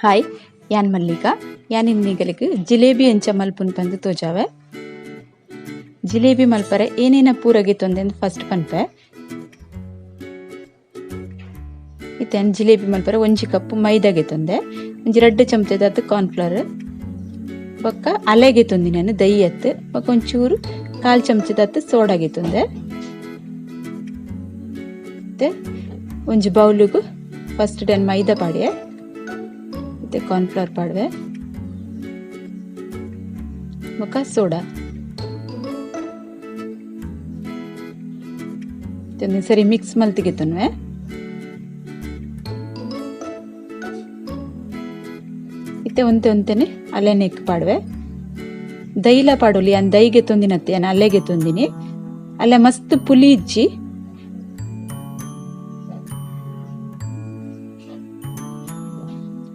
Hi, ಯಾನ್ ಮಲ್ಲಿಕಾ. ಯಾನ್ ನಿಗಲಿಗ್ ಜಿಲೇಬಿ ಎಂಚ ಮಲ್ಪುನ್ ಪಂದ್ ತೋಜಾವೆ. ಜಿಲೇಬಿ ಮಲ್ಪರೆ ಏನೇನ ಪೂರಗೆ ತೊಂದೆಂದ್ ಫಸ್ಟ್ ಪನ್ಪೆ. ಇತ್ತೆ ಜಿಲೇಬಿ ಮಲ್ಪರೆ ಒಂಜಿ ಕಪ್ ಮೈದಾಗೆ ತೊಂದೆ, ಒಂಜಿ ರಡ್ಡ್ ಚಮಚದಾತ್ ಕಾರ್ನ್ ಫ್ಲವರ್, ಬೊಕ್ಕ ಅಲೆಗೆ ತೊಂದಿನ ದೈ ಅತ್ತು, ಬೊಕ್ಕ ಒಂಚೂರು ಕಾಲ್ ಚಮಚದಾತ್ ಸೋಡಾಗೆ ತೊಂದೆ. ಒಂಜಿ ಬೌಲುಗು ಫಸ್ಟ್ ಡನ್ ಮೈದಾ ಪಾಡಿಯೆ, ಮತ್ತೆ ಕಾರ್ನ್ ಫ್ಲವರ್ ಪಾಡುವೆ, ಬೊಕ್ಕ ಸೋಡಾ. ಸರಿ ಮಿಕ್ಸ್ ಮಲ್ತಿಗೆ ತೊನ್ವೆ. ಇತ್ತೆ ಒಂತೆ ಒಂತೆನೆ ಅಲೆನೆಕ್ ಪಾಡುವೆ. ದೈಲ ಪಾಡೊಲಿ, ಅನ್ ದೈಗೆ ತೊಂದಿನತ್ತೆ ಅನ್ ಅಲೆಗೆ ತೊಂದಿನಿ. ಅಲೆ ಮಸ್ತ್ ಪುಲಿ ಇಜ್ಜಿ.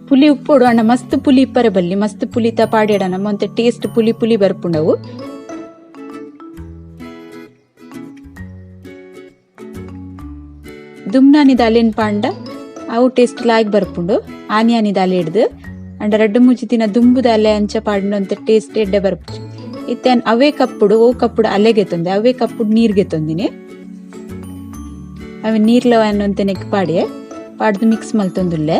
ಪುಲಿ ಉಪ್ಪೋಡು ಅಣ್ಣ ಮಸ್ತ್ ಪುಲಿ ಇಪ್ಪರೆ ಬಲ್ಲಿ, ಮಸ್ತ್ ಪುಲಿತ ಪಾಡ್ಯಡ ನಮ್ಮ ಒಂತೆ ಟೇಸ್ಟ್ ಪುಲಿ ಪುಲಿ ಬರ್ಪುಂಡವು. ದುಮ್ನಾನಿದ ಅಲೆನ್ ಪಾಂಡ ಅವು ಟೇಸ್ಟ್ ಲಾಯ್ಕ್ ಬರ್ಪುಂಡು. ಆನಿಯಾನಿದ ಅಲೆ ಹಿಡ್ದು ಅಂಡ ರಡ್ಡು ಮೂಜಿ ದಿನ ದುಂಬುದ ಅಲೆ ಅಂಚ ಪಾಡಿನ ಒಂತೆ ಟೇಸ್ಟ್ ಎಡ್ಡೆ ಬರ್ಪುಂಡು. ಇತ್ತೆ ಅವೇ ಕಪ್ಪುಡು ಓ ಕಪ್ಪುಡು ಅಲೆಗೆ ತೊಂದೆ, ಅವೇ ಕಪ್ಪುಡು ನೀರ್ಗೆ ತೊಂದಿನಿ. ಅವೇ ನೀರ್ಲ ಒಂತೆ ನೆಕ್ ಪಾಡಿಯೆ ಪಾಡ್ದು ಮಿಕ್ಸ್ ಮಲ್ತೊಂದುಲ್ಲೆ.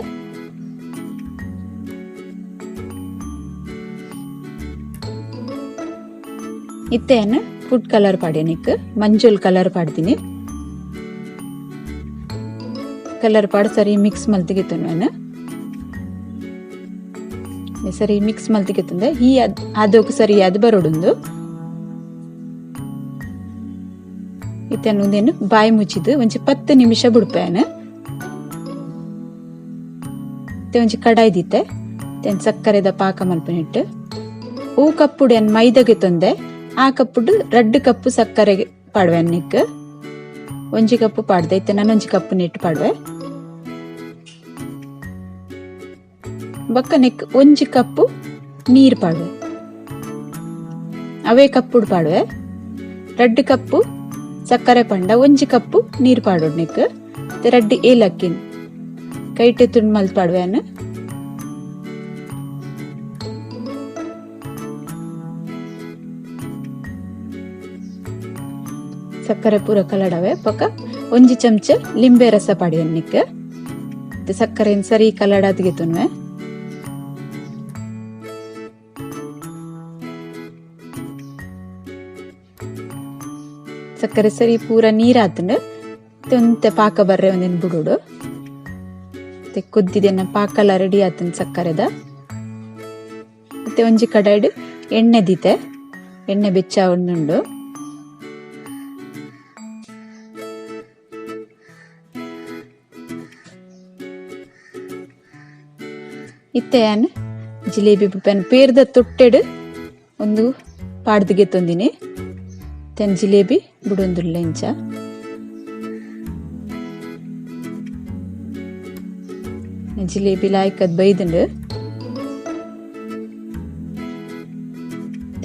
ಇತ್ತೇನು ಫುಡ್ ಕಲರ್ ಪಾಡ್ಯನಿಕ್ ಮಂಜುಲ್ ಕಲರ್ ಪಾಡ್ತೀನಿ. ಕಲರ್ ಪಾಡ್ ಸರಿ ಮಿಕ್ಸ್ ಮಲ್ತಿಗೆತ್ತುನು ನಾನು. ಸರಿ ಮಿಕ್ಸ್ ಮಲ್ತಿಗೆತ್ತಂದೆ ಈ ಅದಕ್ಕೆ ಸರಿ ಅದು ಬರೋಡುಂದು. ಇತ್ತೇನು ಒಂದೇನು ಬಾಯಿ ಮುಚ್ಚಿದ್ದು ಒಂಜಿ 10 ನಿಮಿಷ ಬುಡ್ಪೇನು. ಇತ್ತೆ ಒಂಜಿ ಕಡಾಯಿ ದಿತ್ತೆ, ತೆನ್ ಸಕ್ಕರೆದ ಪಾಕ ಮಲ್ಪನಿಟ್ಟು. ಹೂ ಕಪ್ಪುಡು ಏನ್ ಮೈದಗೆ ತೊಂದೆ, ಆ ಕಪ್ಪುಡು ರಡ್ಡು ಕಪ್ಪು ಸಕ್ಕರೆಗೆ ಪಾಡುವೆ ನಿಕ್. ಒಂಜಿ ಕಪ್ಪು ಪಾಡ್ದೆ, ಇತ್ತೆ ನಾನು ಒಂಜಿ ಕಪ್ಪು ನೆಟ್ಟು ಪಾಡುವೆ. ಬೊಕ್ಕ ನೆಕ್ ಒಂಜಿ ಕಪ್ಪು ನೀರ್ ಪಾಡುವೆ, ಅವೇ ಕಪ್ಪುಡು ಪಾಡುವೆ. ರಡ್ಡು ಕಪ್ಪು ಸಕ್ಕರೆ ಪಂಡ ಒಂಜಿ ಕಪ್ಪು ನೀರ್ ಪಾಡೋಡು ನೆಕ್. ಇತ್ತೆ ರಡ್ಡು ಏಲಕ್ಕಿ ಕೈಟೆ ತುಂಡು ಮಲ್ತ್ ಪಾಡುವೆ ಅನ್ನು. ಸಕ್ಕರೆ ಪೂರ ಕಲಡವೆ. ಪಕ್ಕ ಒಂಜಿ ಚಮಚ ಲಿಂಬೆ ರಸ ಪಾಡಿ ನಿಕ್. ಸಕ್ಕರೆ ಸರಿ ಕಲಡಾದ್ಗೆ ತುನ್ವೆ. ಸಕ್ಕರೆ ಸರಿ ಪೂರ ನೀರಾತಂಡು ಒಂತೆ ಪಾಕ ಬರ್ರೆ ಒಂದಿನ ಬುಡುಡು. ಮತ್ತೆ ಕುದ್ದಿದೆನ ಪಾಕಲ ರೆಡಿ ಆತಂಡ್ ಸಕ್ಕರೆದ. ಮತ್ತೆ ಒಂಜಿ ಕಡಾಯಿಡ್ ಎಣ್ಣೆ ದೀತೆ, ಎಣ್ಣೆ ಬೆಚ್ಚ ಉಂಡು. ಇತ್ತೆ ಯಾನ್ ಜಿಲೇಬಿ ಪೆನ್ ಪೇರ್ದ ತೊಟ್ಟೆಡ್ ಒಂದು ಪಾಡ್ದಿಗೆ ತೊಂದಿನಿ. ತೆನ್ ಜಿಲೇಬಿ ಬುಡೊಂದುಲ್ಲೆ ಇಂಚ. ಜಿಲೇಬಿ ಲಾಯ್ಕದ್ ಬೈದುಂಡು.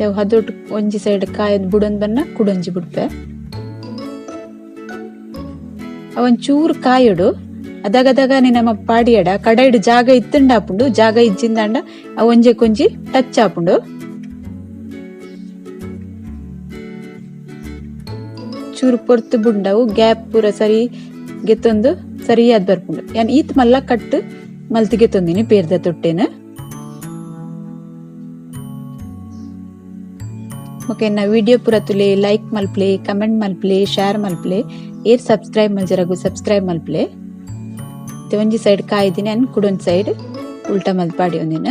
ತೆವ್ ಹದೊಟ್ಟು ಒಂಜಿ ಸೈಡ್ ಕಾಯದ್ ಬುಡೊಂದ್ ಬನ್ನ ಕುಡೊಂಜಿ ಬುಡ್ಪೆ. ಅವನ್ ಚೂರು ಕಾಯೊಡು ಅದಗದಗ ನಮ್ಮ ಪಾಡಿಯಡ ಕಡೈಡ್ ಜಾಗ ಇತ್ತುಂಡಾಪುಂಡು, ಜಾಗ ಇಜ್ಜಿಂದಾಂಡ ಅವು ಒಂಜೆ ಕೊಂಜಿ ಟಚ್ ಆಪುಂಡು. ಚೂರು ಪೊರ್ತು ಬುಂಡವು ಗ್ಯಾಪ್ ಪೂರ ಸರಿ ಗೆತ್ತೊಂದು ಸರಿಯಾದ್ ಬರ್ಪುಂಡು. ಯಾನ್ ಈತ್ ಮಲ್ಲ ಕಟ್ಟು ಮಲ್ತ್ ಗೆತ್ತೊಂದಿನಿ ಪೇರ್ದ ತೊಟ್ಟೆನ. ಓಕೆ, ನಾ ವಿಡಿಯೋ ಪೂರ ತುಲೆ ಲೈಕ್ ಮಲ್ಪ್ಲೆ, ಕಮೆಂಟ್ ಮಲ್ಪ್ಲೆ, ಶೇರ್ ಮಲ್ಪ್ಲೆ, ಏರ್ ಸಬ್ಸ್ಕ್ರೈಬ್ ಮಲ್ಜರಗು ಸಬ್ಸ್ಕ್ರೈಬ್ ಮಲ್ಪ್ಲೆ. ಒಂಜಿ ಸೈಡ್ ಕಾಯ್ದಿನಿ ಅನ್ ಕುಡೊಂಜಿ ಸೈಡ್ ಉಲ್ಟಾ ಮಲ್ತ್ ಪಾಡಿ ಒಂದಿನ.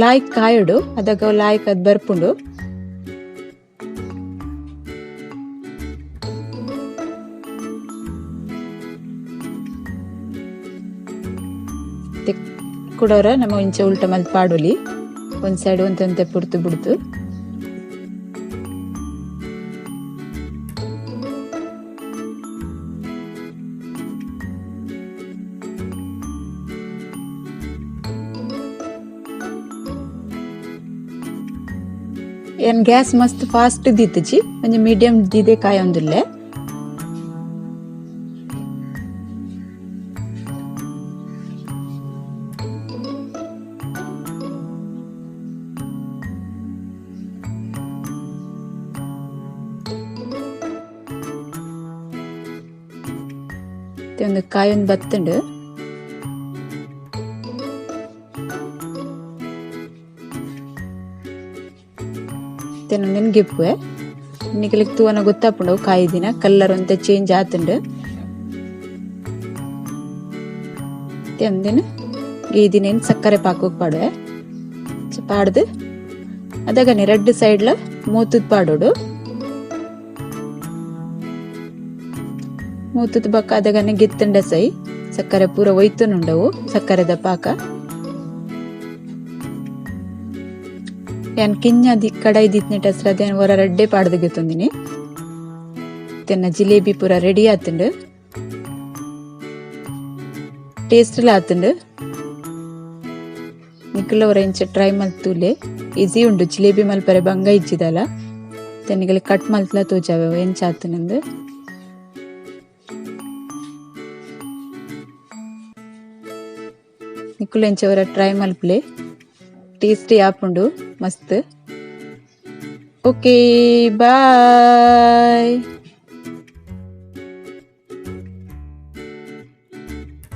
ಲಾಯ್ಕ್ ಕಾಯೊಡು, ಅದಗ ಲಾಯ್ಕ್ ಅದ್ ಬರ್ಪುಂಡು. ಕುಡೋರ ನಮ್ಮ ಇಂಚ ಉಲ್ಟಾ ಮಲ್ತ್ ಪಾಡೊಲಿ. ಒಂದ್ ಸೈಡ್ ಒಂತೊಂತೆ ಪುರ್ತು ಬುಡ್ತು. ಏನ್ ಗ್ಯಾಸ್ ಮಸ್ತ್ ಫಾಸ್ಟ್ ದಿತ್ತಜಿ, ಒಂಜಿ ಮೀಡಿಯಂ ದಿದೆ ಕಾಯೊಂದುಲ್ಲೆ. ಇತ್ತೆ ಉಂದು ಕಾಯೊಂದು ಬತ್ತುಂಡು. ಇತ್ತೆ ಉಂದೆನ್ ಗೆಪ್ಪುವೆ. ನಿಕಲೆಗ್ ತೂವನ ಗೊತ್ತಾಪುಂಡು ಕಾಯಿದಿನ ಕಲರ್ ಒಂತೆ ಚೇಂಜ್ ಆತುಂಡು. ಇತ್ತೆ ಉಂದೆನ್ ಗೇದಿನೇನ್ ಸಕ್ಕರೆ ಪಾಕಗ್ ಪಾಡುವೆ. ಪಾಡ್ದು ಅದಗನೆ ರಡ್ಡ್ ಸೈಡ್ಲ ಮೂತುದ್ ಪಾಡೊಡು. ಮೂತುದ್ ಬೊಕ್ಕ ಅದಗನೆ ಗೆತ್ತುಂಡ ಸೈ ಸಕ್ಕರೆ ಪೂರ ಒಯ್ತೊನುಂಡವು ಸಕ್ಕರೆದ ಪಾಕ. ಯಾನ್ ಕಿಂಜ ಕಡಾಯಿ ದಿತ್ನೆಟ ಯಾನ್ ಒರ ರಡ್ಡೆ ಪಾಡ್ದು ಗೆತ್ತೊಂದಿನಿ. ತೆನ್ನ ಜಿಲೇಬಿ ಪೂರ ರೆಡಿ ಆತುಂಡು. ಟೇಸ್ಟ್ ಲ ಆತುಂಡು. ನಿಕುಲ ಒರ ಇಂಚ ಟ್ರೈ ಮಲ್ತುಲೆ. ಈಸಿ ಉಂಡು ಜಿಲೇಬಿ ಮಲ್ಪರೆ ಬಂಗ ಇಜ್ಜಿದಲ. ನಿಕಲೆ ಕಟ್ ಮಲ್ತ್ಲ ತೋಜಾವೆ ಎಂಚ ಆತುಂಡು. ನಿಕುಲು ಎಂಚ ಒರ ಟ್ರೈ ಮಲ್ಪುಲೆ. ಟೇಸ್ಟಿ ಆಪುಂಡು ಮಸ್ತ್. Okay bye.